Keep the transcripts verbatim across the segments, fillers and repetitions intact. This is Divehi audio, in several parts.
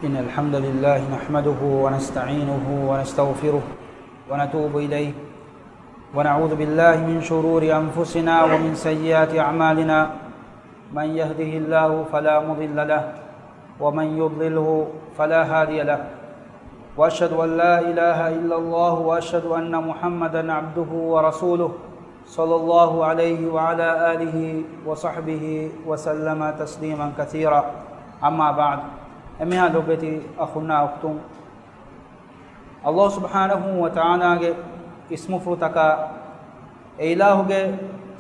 إن الحمد لله نحمده ونستعينه ونستغفره ونتوب إليه، ونعوذ بالله من شرور أنفسنا ومن سيئات أعمالنا. من يهده الله فلا مضل له، ومن يضلله فلا هادي له. وأشهد أن لا إله إلا الله، وأشهد أن محمدا عبده ورسوله، صلى الله عليه وعلى آله وصحبه وسلم تسليما كثيرا. أما بعد. އެންމެހާ ލޮބުވެތި އަޚުންނާ އުޚްތުން، ﷲ ސުބްޙާނަހޫ ވަތަޢާލާގެ އިސްމުފުޅުތަކާ އެ އިލާހުގެ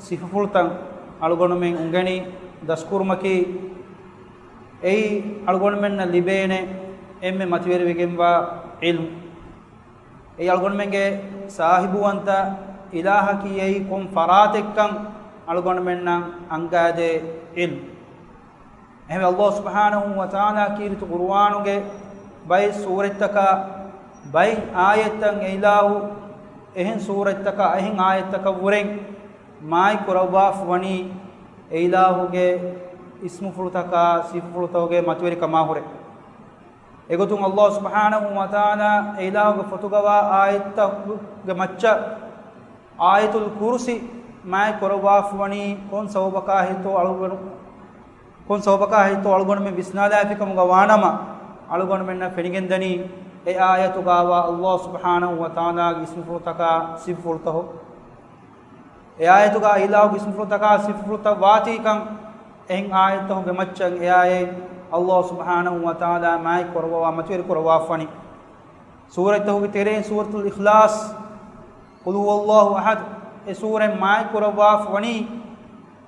ސިފަފުޅުތައް އަޅުގަނޑުމެން އުނގެނި ދަސްކުރުމަކީ، އެއީ އަޅުގަނޑުމެންނަށް ލިބޭނެ އެންމެ މަތިވެރިވެގެންވާ ޢިލްމު. އެއީ އަޅުގަނޑުމެންގެ ސާހިބުވަންތަ އިލާހަކީ އެއީ ކޮން ފަރާތެއްކަން އަޅުގަނޑުމެންނަށް އަންގާދޭ ޢިލްމު. އެހެންވެ، ﷲ ސުބްޙާނަހޫ ވަތަޢާލާ ކީރިތި ޤުރުއާނުގެ ބައެއް ސޫރަތްތަކާ، ބައެއް އާޔަތްތައް އެ އިލާހު އެހެން ސޫރަތްތަކާ، އެހެން އާޔަތްތަކަށްވުރެން މާތް ކުރައްވާފަ ވަނީ އެ އިލާހުގެ އިސްމުފުޅުތަކާ ސިފަފުޅުތަކުގެ މަތިވެރިކަމާ ހުރެ. އެގޮތުން ﷲ ސުބްޙާނަހޫ ވަތަޢާލާ އެ އިލާހުގެ ފޮތުގަވާ އާޔަތްތަކުގެ މައްޗަށް އާޔަތުލް ކުރުސި މާތް ކުރައްވާފަ ވަނީ ކޮން ސަބަބަކާ ހެއްތޯ އަޅުގަނޑު، ކޮން ސަބަބަކާ ހެއްތޯ އަޅުގަނޑުމެން ވިސްނާލާފިކަމުގަ ވާނަމަ، އަޅުގަނޑުމެންނަށް ފެނިގެންދަނީ އެ އާޔަތުގަވާ ﷲ ސުބްޙާނަހޫ ވަތަޢާލާގެ އިސްމުފުޅުތަކާ ސިފަފުޅުތަކު. އެ އާޔަތުގަ އިލާހުގެ އިސްމުފުޅުތަކާ ސިފަފުޅުތައް ވާތީކަން، އެހެން އާޔަތްތަކުގެ މައްޗަށް އެއާއެއް ﷲ ސުބްޙާނަހޫ ވަތަޢާލާ މާތް ކުރައްވާ މަތިވެރި ކުރައްވާފަ ވަނީ. ސޫރަތްތަކުގެ ތެރެއިން ސޫރަތުލް އިޚްލާޞް، ޤުލް ހުވައްލާހު އަޙަދު، އެ ސޫރަތް މާތް ކުރައްވާފަ ވަނީ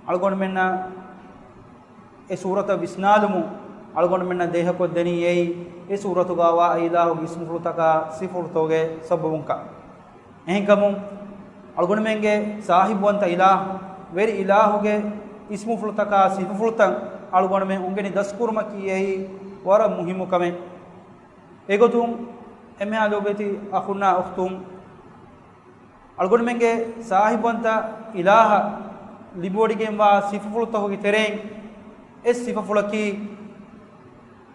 އަޅުގަނޑުމެންނަށް އެ ސޫރަތަށް ވިސްނާލުމުން އަޅުގަނޑުމެންނަށް ދޭހަކޮށްދެނީ އެއީ، އެ ސޫރަތުގަވާ އެ އިލާހުގެ އިސްމުފުޅުތަކާ ސިފަފުޅުތަކުގެ ސަބަބުންކަން. އެހެންކަމުން، އަޅުގަނޑުމެންގެ ސާހިބުވަންތަ އިލާހު، ވެރި އިލާހުގެ އިސްމުފުޅުތަކާ ސިފަފުޅުތައް އަޅުގަނޑުމެން އުނގެނި ދަސްކުރުމަކީ އެއީ ވަރަށް މުހިއްމު ކަމެއް. އެގޮތުން، އެންމެހާ ލޮބުވެތި އަޚުންނާ އުޚްތުން، އަޅުގަނޑުމެންގެ ސާހިބުވަންތަ އިލާހަށް ލިބިވޮޑިގެންވާ ސިފަފުޅުތަކުގެ ތެރެއިން އެއް ސިފަފުޅަކީ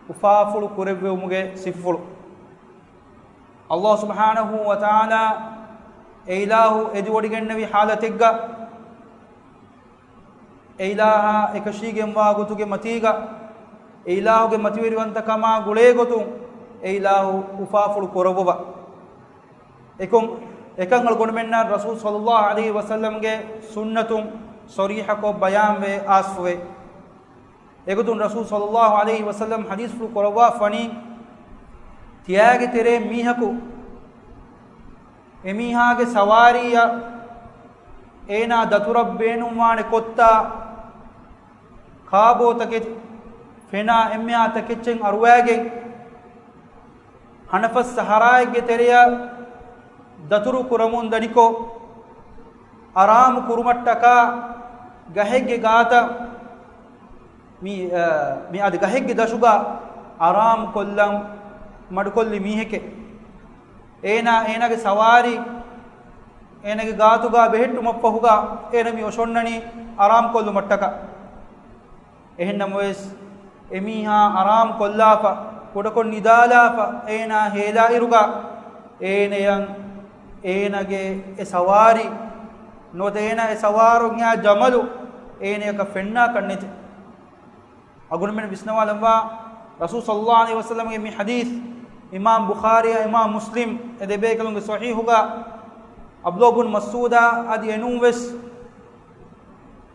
އުފާފުޅު ކުރެއްވުމުގެ ސިފަފުޅު. ﷲ ސުބްޙާނަހޫ ވަތަޢާލާ އެ އިލާހު އެދިވޮޑިގެންނެވި ޙާލަތެއްގަ، އެ އިލާހާ އެކަށީގެންވާ ގޮތުގެ މަތީގަ، އެ އިލާހުގެ މަތިވެރިވަންތަކަމާ ގުޅޭގޮތުން އެ އިލާހު އުފާފުޅު ކުރައްވަވާ. އެކަން، އެކަން އަޅުގަނޑުމެންނަށް ރަސޫލު ޞައްލައްލާހު ޢަލައިހި ވަސައްލަމްގެ ސުންނަތުން ޞަރީޙަކޮށް ބަޔާންވެ އާސްފުވޭ. އެގޮތުން ރަސޫލު ޞައްލައްލާހު ޢަލައިހި ވަސައްލަމް ޙަދީޘްފުޅު ކުރައްވާފަނީ، ތިޔާގެ ތެރޭ މީހަކު އެމީހާގެ ސަވާރީއަށް އޭނާ ދަތުރަށް ބޭނުންވާނެ ކޮށްތާ، ކާބޯތަކެތި ފެނާ އެންމެހާ ތަކެއްޗެއް އަރުވައިގެން، ހަނަފަސް ސަހަރާއެއްގެ ތެރެއަށް ދަތުރު ކުރަމުން ދަނިކޮށް، އަރާމު ކުރުމަށްޓަކާ ގަހެއްގެ ގާތަށް މި، އަ، މި އަދި ގަހެއްގެ ދަށުގަ އަރާމު ކޮށްލަން މަޑުކޮށްލި މީހެކޭ. އޭނާ، އޭނާގެ ސަވާރީ އޭނާގެ ގާތުގަ ބެހެއްޓުމަށްފަހުގަ އޭނާ މި އޮށޮންނަނީ އަރާމު ކޮށްލުމަށްޓަކާ. އެހެންނަމަވެސް، އެމީހާ އަރާމު ކޮށްލާފަ، ކުޑަކޮށް ނިދާލާފަ، އޭނާ ހޭލާއިރުގަ، އޭނަޔަށް އޭނާގެ އެ ސަވާރީ، ނުވަތަ އޭނާ އެ ސަވާރުން އެއާ ޖަމަލު އޭނަޔަކަށް ފެންނާކަށް ނެތޭ. އަޅުގަނޑުމެން ވިސްނަވާލައްވާ، ރަސޫލު ޞައްލައްލާހު ޢަލައިހި ވަސައްލަމްގެ މި ޙަދީޘް އިމާމް ބުޚާރީއާ އިމާމް މުސްލިމް އެ ދެބޭކަލުންގެ ޞަޙީޙުގަ، ޢަބްދުﷲ ބިން މަސްޢޫދާ އަދި އެނޫންވެސް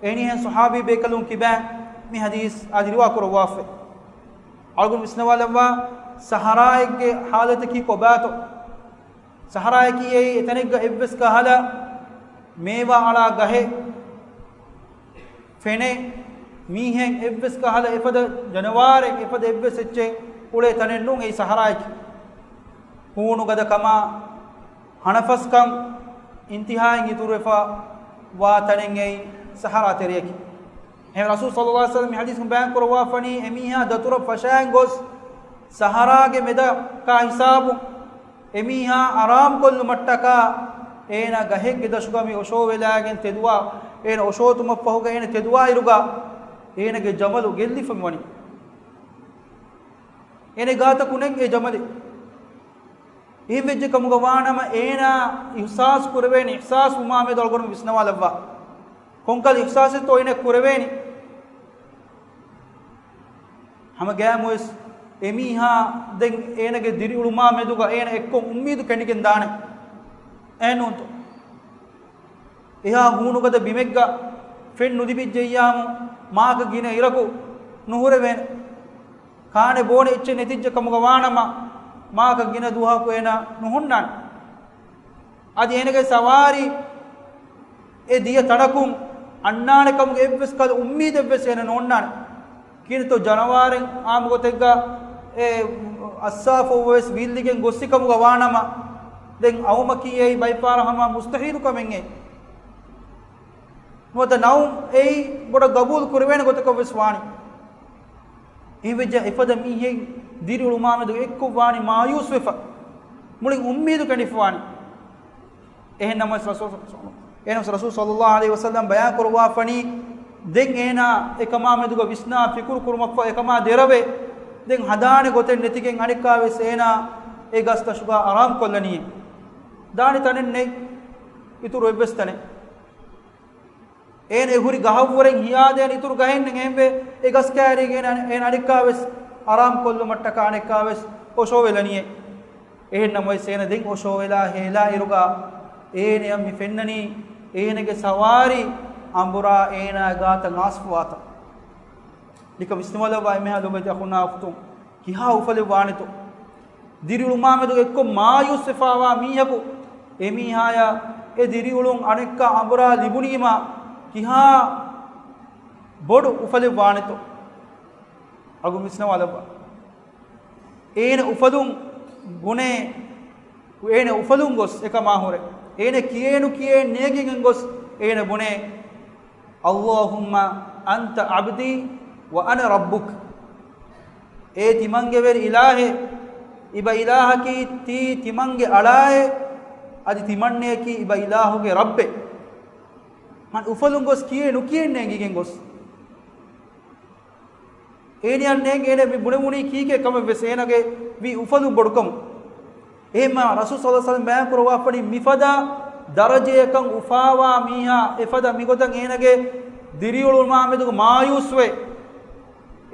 އެހެނިހެން ޞަޙާބީ ބޭކަލުން ކިބައިން މި ޙަދީޘް އަދި ރިވާ ކުރައްވާފައި. އަޅުގަނޑު ވިސްނަވާލައްވާ، ސަހަރާއެއްގެ ޙާލަތަކީ ކޮބާތޯ؟ ސަހަރާއަކީ އެއީ އެތަނެއްގަ އެއްވެސް ކަހަލަ މޭވާ އަޅާ ގަހެއް، ފެނެއް، މީހެއް، އެއްވެސް ކަހަލަ އެފަދަ ޖަނަވާރެއް، އެފަދަ އެއްވެސް އެއްޗެއް އުޅޭ ތަނެއް ނޫން އެއީ ސަހަރާއަކީ. ހޫނު ގަދަކަމާ، ހަނަފަސްކަން އިންތިހާއިން އިތުރުވެފަ ވާ ތަނެއް އެއީ ސަހަރާ ތެރެއަކީ. އެހެން ރަސޫލު ޞައްލައްލާހު ޢަލައިހި ވަސައްލަމް މި ޙަދީޘް ބަޔާން ކުރައްވާފަނީ، އެމީހާ ދަތުރަށް ފަށައިން ގޮސް ސަހަރާގެ މެދަކާ ހިސާބުން އެމީހާ އަރާމު ކޮށްލުމަށްޓަކާ އޭނާ ގަހެއްގެ ދަށުގަ މި އޮށޯވެލާގެން ތެދުވާ، އޭނަ އޮށޯތުމަށްފަހުގަ އޭނަ ތެދުވާއިރުގަ އޭނަގެ ޖަމަލު ގެއްލިފަ މިވަނީ. އޭނަ ގާތަކު ނެތް އެ ޖަމަލެއް. އެހެން ވެއްޖެ ކަމުގަ ވާނަމަ އޭނާ އިޙްސާސް ކުރެވޭނެ، އިޙްސާސް ވުމާ މެދު އަޅުގަނޑު ވިސްނަވާލައްވާ. ކޮންކަލަ އިޙްސާސެއްތޯ އޭނަ ކުރެވޭނެ؟ ހަމަ ގައިމުވެސް އެމީހާ ދެން އޭނަގެ ދިރިއުޅުމާ މެދުގަ އޭނަ އެއްކޮށް އުއްމީދު ކެނޑިގެން ދާނެ އެއްނޫންތޯ؟ އެހާ ހޫނުގަދަ ބިމެއްގަ ފެން ނުލިބިއްޖެއްޔާމު މާކަ ގިނަ އިރަކު ނުހުރެވޭނެ. ކާނެ ބޯނެ އެއްޗެއް ނެތިއްޖެ ކަމުގަ ވާނަމަ މާކަ ގިނަ ދުވަހަކު އޭނަ ނުހުންނާނެ. އަދި އޭނަގެ ސަވާރީ އެ ދިޔަ ތަނަކުން އަންނާނެ ކަމުގެ އެއްވެސް ކަލަ އުއްމީދެއްވެސް އޭނަ ނޯންނާނެ. ކިނިތޯ ޖަނަވާރެއް އާންމު ގޮތެއްގަ އެ އައްސާފަ އޮވެސް ވީއްލިގެން ގޮއްސި ކަމުގަ ވާނަމަ، ދެން އައުމަކީ އެއީ ބައިފާރަށް ހަމަ މުސްތަހީލު ކަމެއް އެ. ނުވަތަ ނައުމް އެއީ ބޮޑަށް ގަބޫލު ކުރެވޭނެ ގޮތަކަށް ވެސް ވާނެ. އެހެންވެއްޖެ އެފަދަ މީހެއް ދިރިއުޅުމާމެދު އެއްކޮށް ވާނީ މާޔޫސްވެފަ، މުޅިން އުއްމީދު ކެނޑިފަ ވާނީ. އެހެން ނަމަވެސް ރަސޫ، އެހެން ނަމަވެސް ރަސޫލު ޞައްލައްލާހު ޢަލައިހި ވަސައްލަމް ބަޔާން ކުރައްވާފަނީ، ދެން އޭނާ އެކަމާ މެދުގަ ވިސްނާ ފިކުރު ކުރުމަށްފަހު އެކަމާ ދެރަވެ، ދެން ހަދާނެ ގޮތެއް ނެތިގެން އަނެއްކާވެސް އޭނާ އެ ގަސްތަށުގަ އަރާމް ކޮށްލަނީ. ދާނެ ތަނެއް ނެތް، އިތުރު އެއްވެސް ތަނެއް. އޭނަ އެ ހުރި ގަހަށްވުރެން ހިޔާދޭނެ އިތުރު ގަހެއް ނެތް. އެހެންވެ، އެ ގަސް ކައިރީގަ އޭނަ، އޭނަ އަނެއްކާވެސް އަރާމް ކޮށްލުމަށްޓަކާ އަނެއްކާވެސް އޮށޯވެލަނީއޭ. އެހެން ނަމަވެސް އޭނަ ދެން އޮށޯވެލާ ހޭލާ އިރުގަ އޭނަޔަށް މި ފެންނަނީ އޭނަގެ ސަވާރީ އަނބުރާ އޭނާ ގާތަށް އާސިފުވާތަން. ނިކަން ވިސްނުވާލައްވާ އެންމެހާ ލޮބުވެތި އަޚުންނާ އުޚްތުން، ކިހާ އުފަލެއް ވާނެތޯ؟ ދިރިއުޅުމާމެދު އެއްކޮށް މާޔޫސްވެފާވާ މީހަކު އެމީހާޔަށް އެ ދިރިއުޅުން އަނެއްކާ އަނބުރާ ލިބުނީމާ ކިހާ ބޮޑު އުފަލެއް ވާނެތޯ؟ އަޅުގަނޑު ވިސްނަވާލައްވާ. އޭނަ އުފަލުން ބުނޭ، އޭނަ އުފަލުން ގޮސް އެކަމާ ހުރެ، އޭނަ ކިޔޭނު ކިޔޭ ނޭނގިގެން ގޮސް އޭނަ ބުނޭ، اللهم أنت عبدي وأنا ربك. އޭ ތިމަންގެ ވެރި އިލާހޭ، އިބަ އިލާހަކީ ތީ ތިމަންގެ އަޅާއޭ، އަދި ތިމަންނެއަކީ އިބަ އިލާހުގެ ރައްބޭ. މަން އުފަލުން ގޮސް ކިޔޭ ނުކިޔެން ނޭނގިގެން ގޮސް. އޭނިއަށް ނޭނގޭނެ މި ބުނެވުނީ ކީކޭ ކަމެއް ވެސް އޭނަގެ ވީ އުފަލުން ބޮޑުކަމުން. އެހެންމާ ރަސޫލު ޞައްލައްލާހު ޢަލައިހި ވަސައްލަމް ބަޔާން ކުރައްވާފަނީ މިފަދަ ދަރަޖަޔަކަށް އުފާވާ މީހާ އެފަދަ މިގޮތަށް އޭނަގެ ދިރިއުޅުމާމެދުގަ މާޔޫސްވެ،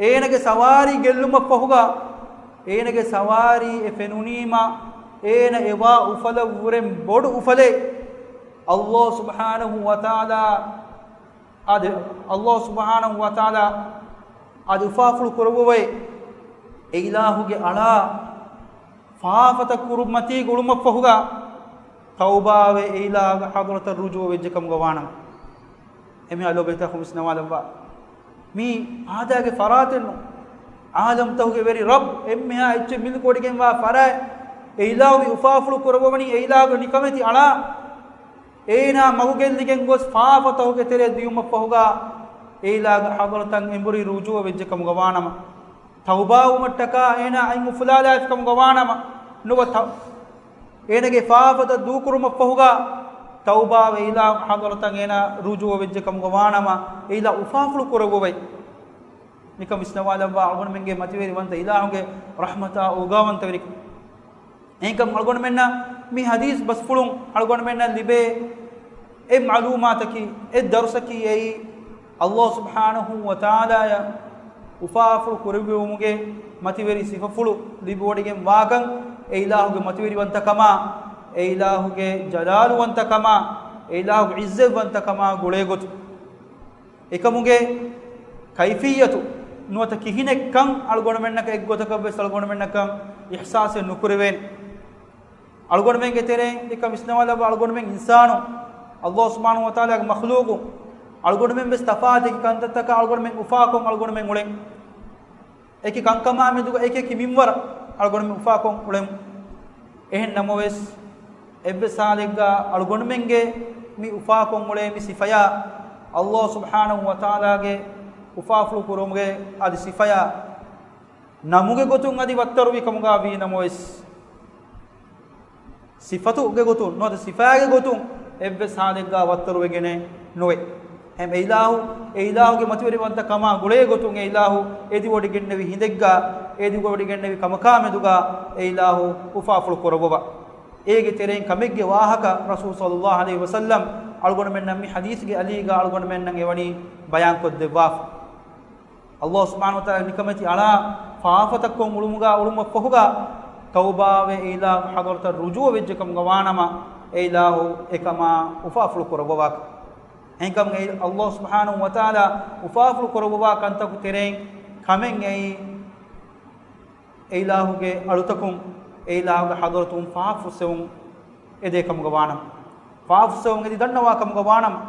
އޭނަގެ ސަވާރީ ގެއްލުމަށްފަހުގަ، އޭނަގެ ސަވާރީ އެ ފެނުނީމަ، އޭނަ އެވާ އުފަލަށްވުރެން ބޮޑު އުފަލެއް. ﷲ ސުބްޙާނަހޫ ވަތަޢާލާ އަދި، ﷲ ސުބްޙާނަހޫ ވަތަޢާލާ އަދި އުފާފުޅު ކުރައްވަވައި، އެ އިލާހުގެ އަޅާ ފާފަތައް ކުރުމަތީ ގުޅުމަށްފަހުގަ، ތައުބާވެ އެ އިލާހުގެ ޙަޟްރަތަށް ރުޖޫޢަ ވެއްޖެ ކަމުގަ ވާނަމަ. އެމެ ލޮބުވެތި އަޚުން ވިސްނަވާލައްވާ. މީ އާދައިގެ ފަރާތެއް ނޫން. ޢާލަމްތަކުގެ ވެރި ރައްބު، އެންމެހާ އެއްޗެއް މިލްކުވެވޮޑިގެންވާ ފަރާތް، އެ އިލާހު މި އުފާފުޅު ކުރައްވަވަނީ އެ އިލާހުގެ ނިކަމެތި އަޅާ. އޭނާ މަގުގެއްލިގެން ގޮސް ފާފަތަކުގެ ތެރެއަށް ދިޔުމަށްފަހުގަ، އެ އިލާހުގެ ޙަޟްރަތަށް އެނބުރި ރުޖޫޢަ ވެއްޖެ ކަމުގަ ވާނަމަ، ތައުބާވުމަށްޓަކާ އޭނާ އަތް އުފުލާލާފި ކަމުގަ ވާނަމަ، ނުވަތަ އޭނަގެ ފާފަތައް ދޫކުރުމަށްފަހުގަ، ތައުބާވެ އިލާހު ޙަޟްރަތަށް އޭނާ ރުޖޫޢަ ވެއްޖެ ކަމުގަ ވާނަމަ، އެ އިލާހު އުފާފުޅު ކުރެއްވަވައި. ނިކަން ވިސްނަވާލައްވާ އަޅުގަނޑުމެންގެ މަތިވެރިވަންތަ އިލާހުގެ ރަޙްމަތާ އޯގާވަންތަވެރިކަން. އެހެންކަމުން އަޅުގަނޑުމެންނަށް މި ޙަދީޘް ބަސްފުޅުން އަޅުގަނޑުމެންނަށް ލިބޭ އެއް މަޢުލޫމާތަކީ، އެއް ދަރުސަކީ އެއީ، ﷲ ސުބްޙާނަހޫ ވަތަޢާލާޔަށް އުފާފުޅު ކުރެއްވުމުގެ މަތިވެރި ސިފަފުޅު ލިބިވޮޑިގެން ވާކަން، އެ އިލާހުގެ މަތިވެރިވަންތަކަމާ، އެ އިލާހުގެ ޖަލާލުވަންތަކަމާ، އެ އިލާހުގެ ޢިއްޒަތްވަންތަކަމާ ގުޅޭގޮތުން. އެކަމުގެ ކައިފިއްޔަތު ނުވަތަ ކިހިނެއްކަން އަޅުގަނޑުމެންނަކަށް އެއްގޮތަކަށް ވެސް އަޅުގަނޑުމެންނަކަށް އިޙްސާސެއް ނުކުރެވޭނެ. އަޅުގަނޑުމެންގެ ތެރެއިން ނިކަން ވިސްނަވާލައްވާ އަޅުގަނޑުމެން އިންސާނުން، ﷲ ސުބްޙާނަހޫ ވަތަޢާލާގެ މަޚްލޫޤުން، އަޅުގަނޑުމެން ވެސް ތަފާތު އެކި ކަންތައްތަކަށް އަޅުގަނޑުމެން އުފާކޮށް އަޅުގަނޑުމެން އުޅެން. އެކި ކަންކަމާ މެދުގަ އެކިއެކި މިންވަރަށް އަޅުގަނޑުމެން އުފާކޮށް އުޅެމު. އެހެން ނަމަވެސް، އެއްވެސް ހާލެއްގަ އަޅުގަނޑުމެންގެ މި އުފާކޮށް އުޅޭ މި ސިފަޔާ، ﷲ ސުބްޙާނަހޫ ވަތަޢާލާގެ އުފާފުޅު ކުރުމުގެ އަދި ސިފަޔާ، ނަމުގެ ގޮތުން އަދި ވައްތަރުވި ކަމުގަ ވީ ނަމަވެސް، ސިފަތުގެ ގޮތުން ނުވަތަ ސިފައިގެ ގޮތުން އެއްވެސް ހާލެއްގަ ވައްތަރުވެގެނެއް ނުވޭ. އެހެން އެ އިލާހު، އެ އިލާހުގެ މަތިވެރިވަނތަ ކަމާ ގުޅޭ ގޮތުން އެ އިލާހު އެދިވޮޑިގެންނެވި ހިނދެއްގަ، އެދިވޮޑިގެންނެވި ކަމަކާ މެދުގަ އެ އިލާހު އުފާފުޅު ކުރައްވަވާ. އޭގެ ތެރެއިން ކަމެއްގެ ވާހަކަ ރަސޫލު ޞައްލައްލާހު ޢަލައިހި ވަސައްލަމް އަޅުގަނޑުމެންނަށް މި ޙަދީޘްގެ އަލީގަ އަޅުގަނޑުމެންނަށް އެވަނީ ބަޔާންކޮށްދެއްވާފަ. އައްލާހު ސުބްޙާނަހު ވަތަޢާލާ ނިކަމެތި އަޅާ ފާފަތައްކޮށް އުޅުމުގަ އުޅުމަށްފަހުގަ ތައުބާވެ އެ އިލާހު ޙަޟްރަތަށް ރުޖޫޢަ ވެއްޖެ ކަމުގަ ވާނަމަ، އެ އިލާހު އެކަމާ އުފާފުޅު ކުރައްވަވާކަށް. އެހެންކަމުން އެ އައްލާހު ސުބްޙާނަހު ވަތަޢާލާ އުފާފުޅު ކުރައްވަވާ ކަންތަކު ތެރެއިން ކަމެއް އެއީ، އެ އިލާހުގެ އަޅުތަކުން އެ އިލާހުގެ ޙަޟްރަތުން ފާފުއްސެވުން އެދޭ ކަމުގަ ވާނަމަ، ފާފުއްސެވުން އެދި ދަންނަވާ ކަމުގަ ވާނަމަ،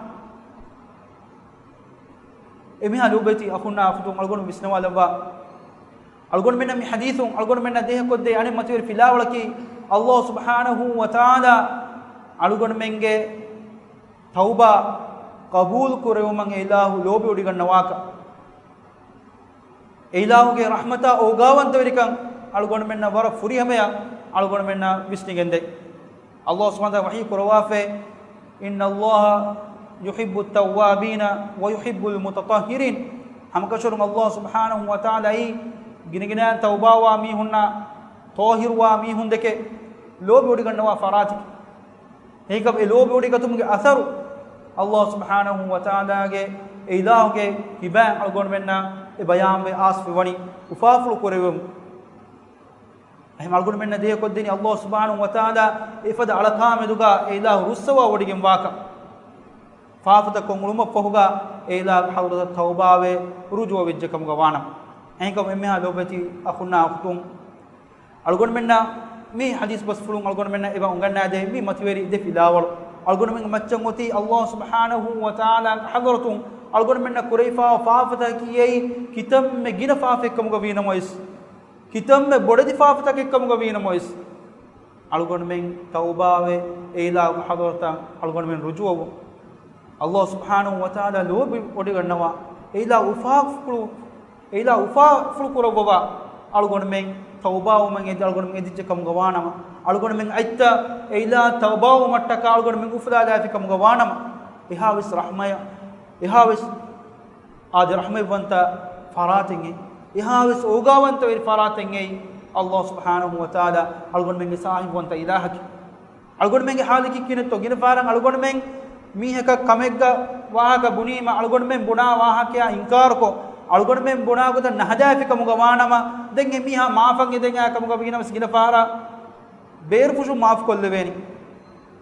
އެމީހާ ލޯބިވެތި އަޚުންނާ އުޚްތުން އަޅުގަނޑު ވިސްނަވާލައްވާ. އަޅުގަނޑުމެންނަށް މި ޙަދީޘުން އަޅުގަނޑުމެންނަށް ދޭހަކޮށްދޭ އަނެއް މަތިވެރި ފިލާވަޅަކީ، އައްލާހު ސުބްޙާނަހު ވަތަޢާލާ އަޅުގަނޑުމެންގެ ތައުބާ ޤަބޫލު ކުރެވުމަށް އެ އިލާހު ލޯބިވޮޑިގަންނަވާކަށް. އެ އިލާހުގެ ރަޙްމަތާ އޯގާވަންތަވެރިކަން އަޅުގަނޑުމެންނަށް ވަރަށް ފުރިހަމަޔަށް އަޅުގަނޑުމެންނަށް ވިސްނިގެންދޭ. އައްލާހު ސުބްޙާނަހު ވަތަޢާލާ ވަޙީ ކުރައްވާފައި، إن الله يحب التوابين ويحب المتطهرين. ހަމަކަށަވަރުން އައްލާހު ސުބްޙާނަހު ވަތަޢާލާ އެއީ ގިނަގިނައިން ތައުބާވާ މީހުންނާ ޠާހިރުވާ މީހުންދެކެ ލޯބިވޮޑިގަންނަވާ ފަރާތެކޭ. އެހެންކަމުން އެ ލޯބިވޮޑިގަތުމުގެ އަސަރު އައްލާހު ސުބްޙާނަހު ވަތަޢާލާގެ އެ އިލާހުގެ ކިބައިން އަޅުގަނޑުމެންނަށް އެ ބަޔާންވެ އާސިފްވެވަނީ އުފާފުޅު ކުރެވެމުން. އެހެން އަޅުގަނޑުމެންނަށް ދޭހަކޮށްދެނީ އައްލާހު ސުބްޙާނަހު ވަތަޢާލާ އެފަދަ އަޅަކާ މެދުގަ އެ އިލާހު ރުއްސަވާވޮޑިގެންވާކަށް. ފާފަތައްކޮށް އުޅުމަށްފަހުގަ އެ އިލާހުގެ ޙަޟްރަތަށް ތައުބާވެ ރުޖޫޢަ ވެއްޖެ ކަމުގަ ވާނަމަ. އެހެންކަމުން އެންމެހާ ލޯބިވެތި އަޚުންނާ އުޚްތުން، އަޅުގަނޑުމެންނަށް މި ޙަދީޘް ބަސްފުޅުން އަޅުގަނޑުމެންނަށް އެބަ އުނގަންނާދޭ މި މަތިވެރި ދެ ފިލާވަޅު. އަޅުގަނޑުމެންގެ މައްޗަށް އޮތީ އައްލާހު ސުބްޙާނަހު ވަތަޢާލާގެ ޙަޟްރަތުން އަޅުގަނޑުމެންނަށް ކުރެވިފާވާ ފާފަތަކަކީ އެއީ ކިތަންމެ ގިނަ ފާފައެއްކަމުގަ ވީނަމަވެސް، ކިތަންމެ ބޮޑެތި ފާފަތަކެއްކަމުގަ ވީނަމަވެސް، އަޅުގަނޑުމެން ތައުބާވެ އެ އިލާހުގެ ޙަޟްރަތަށް އަޅުގަނޑުމެން ރުޖޫޢަވުން. އައްލާހު ސުބްޙާނަހު ވަތަޢާލާ ލޯބިވޮޑިގަންނަވާ، އެ އިލާހު އުފާފުޅު، އެ އިލާހު އުފާފުޅު ކުރައްވަވާ، އަޅުގަނޑުމެން ތައުބާވުމަށް އެދި، އަޅުގަނޑުމެން އެދިއްޖެ ކަމުގަ ވާނަމަ، އަޅުގަނޑުމެން އަތްތައް އެ އިލާހަށް ތައުބާވުމަށްޓަކާ އަޅުގަނޑުމެން އުފުލާލާފި ކަމުގަ ވާނަމަ، އެހާވެސް ރަޙްމަޔަށް، އެހާވެސް އާދެ ރަޙްމަތްވަންތަ ފަރާތެއް އެއީ، އެހާވެސް އޯގާވަންތަވެރި ފަރާތެއް އެއީ، އައްލާހު ސުބްޙާނަހު ވަތަޢާލާ އަޅުގަނޑުމެންގެ ސާހިބުވަންތަ އިލާހަކީ. އަޅުގަނޑުމެންގެ ޙާލަކީ ކިހިނެއްތޯ؟ ގިނަ ފަހަރަށް އަޅުގަނޑުމެން މީހަކަށް ކަމެއްގަ ވާހަކަ ބުނީމަ، އަޅުގަނޑުމެން ބުނާ ވާހަކަޔާ އިންކާރުކޮށް، އަޅުގަނޑުމެން ބުނާ ގޮތަށް ނަހަދާފި ކަމުގަ ވާނަމަ، ދެން އެ މީހާ މާފަށް އެދެން އައި ކަމުގަ ވީނަމަވެސް ގިނަ ފަހަރަށް ބޭރުފުށުން މާފުކޮށްލެވޭނީ.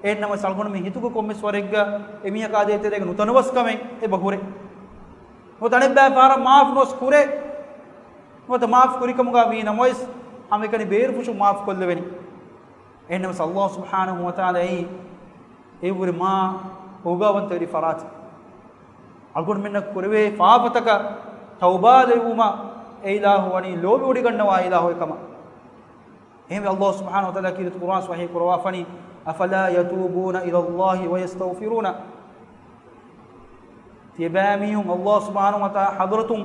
އެހެންނަމަވެސް އަޅުގަނޑުމެން ހިތުގަ ކޮންމެސް ވަރެއްގަ އެމީހަކާ ދޭތެރޭގަ ނުތަނަވަސްކަމެއް އެބަ ހުރޭ. ނުވަތަ އަނެއްބައި ފަހަރަށް މާފު ނުވަސް ކުރޭ. ނުވަތަ މާފު ކުރިކަމުގަ ވީނަމަވެސް ހަމައެކަނި ބޭރުފުށުން މާފުކޮށްލެވޭނީ. އެހެންނަމަވެސް އައްލާހު ސުބްޙާނަހު ވަތަޢާލާ އެއީ އެއަށްވުރެ މާ އޯގާވަންތަވެރި ފަރާތެއް. އަޅުގަނޑުމެންނަށް ކުރެވޭ ފާފަތަކަށް ތައުބާލެއްވުމަށް އެ އިލާހު ވަނީ ލޯބިވޮޑިގަންނަވާ އިލާހު އެކަމަށް. އެހެންވެ، އައްލާހު ސުބްޙާނަހު ވަތަޢާލާ ކީރިތި ޤުރުއާން ވަޙީ ކުރައްވާފަނީ، أفلا يتوبون إلى الله ويستغفرونه. ތިޔަބައިމީހުން އައްލާހު ސުބްޙާނަހު ވަތަޢާލާ ޙަޟްރަތުން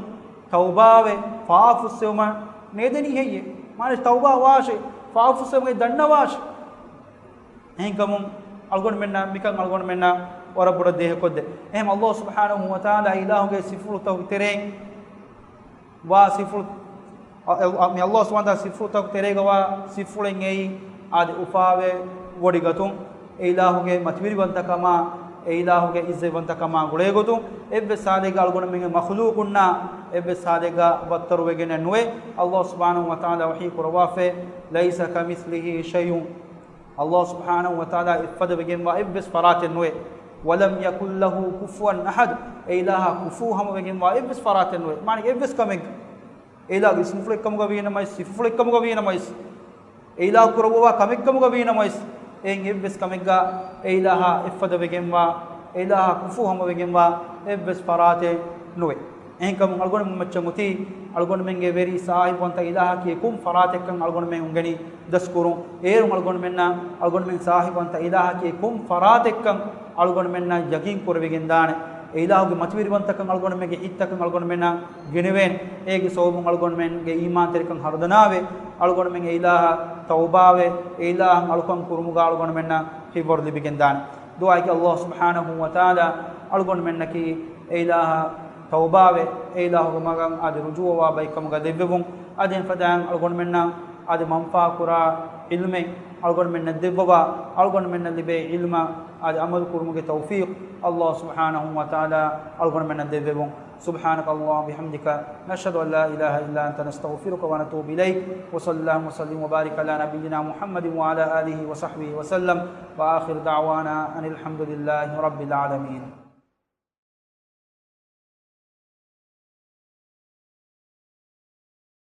ތައުބާވެ ފާފުއްސެވުމަށް ނޭދެނީ ހެއްޔޭ؟ މާނަ ތައުބާ ވާށޭ، ފާފުއްސެވުމަށް ދަންނަވާށޭ. އެހެންކަމުން އަޅުގަނޑުމެންނަށް މިކަން އަޅުގަނޑުމެންނަށް ވަރަށް ބޮޑަށް ދޭހަކޮށްދޭ. އެހެން އައްލާހު ސުބްޙާނަހު ވަތަޢާލާ އިލާހުގެ ސިފަތުތަކުގެ ތެރެއިން ވާ ސިފަ، އަ، އަ، މި އައްލާހު ސުބްޙާނަހު ވަތަޢާލާ ސިފަތުތަކުގެ ތެރޭގަ ވާ ސިފަތެއް އެއީ އާދެ އުފާވެ ވޮޑިގަތުން، އެ އިލާހުގެ މަތިވެރިވަންތަކަމާ، އެ އިލާހުގެ އިއްޒަތްވަންތަކަމާ ގުޅޭ ގޮތުން، އެއްވެސް ހާލެއްގަ އަޅުގަނޑުމެންގެ މަޚްލޫޤުންނާ އެއްވެސް ހާލެއްގަ ބައްތަރުވެގެނެއް ނުވޭ. އައްލާހު ސުބްޙާނަހު ވަތަޢާލާ ވަޙީ ކުރައްވާފައި، ليس كمثله شيء. އައްލާހު ސުބްޙާނަހު ވަތަޢާލާ އެއްފަދަ ވެގެންވާ އެއްވެސް ފަރާތެއް ނުވޭ. ولم يكن له كفوا أحد. އެ އިލާހާ ކުފޫ ހަމަވެގެންވާ އެއްވެސް ފަރާތެއް ނުވޭ. މާނަ އެއްވެސް ކަމެއްގަ، އެ އިލާހުގެ އިސްމުފުޅެއްކަމުގަ ވީނަމަވެސް، ސިފަފުޅެއްކަމުގަ ވީނަމަވެސް، އެ އިލާހު ކުރައްވާ ކަމެއްކަމުގަ ވީނަމަވެސް، އެއިން އެއްވެސް ކަމެއްގަ އެ އިލާހާ އެއްފަދަ ވެގެންވާ، އެ އިލާހާ ކުފޫ ހަމަވެގެންވާ އެއްވެސް ފަރާތެއް ނުވޭ. އެހެންކަމުން އަޅުގަނޑުމެން މައްޗަށް އޮތީ، އަޅުގަނޑުމެންގެ ވެރި ސާހިބުވަންތަ އިލާހަކީ ކޮން ފަރާތެއްކަން އަޅުގަނޑުމެން އުނގެނި ދަސްކުރުން. އޭރުން އަޅުގަނޑުމެންނަށް އަޅުގަނޑުމެން ސާހިބުވަންތަ އިލާހަކީ ކޮން ފަރާތެއްކަން އަޅުގަނޑުމެންނަށް ޔަގީން ކުރެވިގެންދާނެ. އެ އިލާހުގެ މަތިވެރިވަންތަކަން އަޅުގަނޑުމެންގެ ހިތްތަކަން އަޅުގަނޑުމެންނަށް ގެނެވޭނެ. އޭގެ ސަބަބުން އަޅުގަނޑުމެންގެ އީމާންތެރިކަން ހަރުދަނާވެ، އަޅުގަނޑުމެން އެ އިލާހަށް ތައުބާވެ، އެ އިލާހަށް އަޅުކަން ކުރުމުގަ އަޅުގަނޑުމެންނަށް ހިތްވަރު ލިބިގެންދާނެ. ދުޢާއަކީ އައްލާހު ސުބްޙާނަހު ވަތަޢާލާ އަޅުގަނޑުމެންނަކީ އެއިލާހަށް ތައުބާވެ، އެއިލާހުގެ މަގަށް އަދި ރުޖޫޢަވާ ބައެއްކަމުގަ ދެއްވެވުން. އަދި އެފަދައިން އަޅުގަނޑުމެންނަށް އަދި މަންފާކުރާ ޢިލްމެއް އަޅުގަނޑުމެންނަށް ދެއްވަވާ، އަޅުގަނޑުމެންނަށް ލިބޭ ޢިލްމަށް އަދި ޢަމަލު ކުރުމުގެ ތައުފީޤު އަﷲ ސުބްޙާނަހޫ ވަތަޢާލާ އަޅުގަނޑުމެންނަށް ދެއްވެވުން. سبحانك اللهم وبحمدك، نشهد أن لا إله إلا أنت، نستغفرك ونتوب إليك. وصلى اللهم وسلم وبارك على نبينا محمد وعلى آله وصحبه وسلم. وآخر دعوانا أن الحمد لله رب العالمين.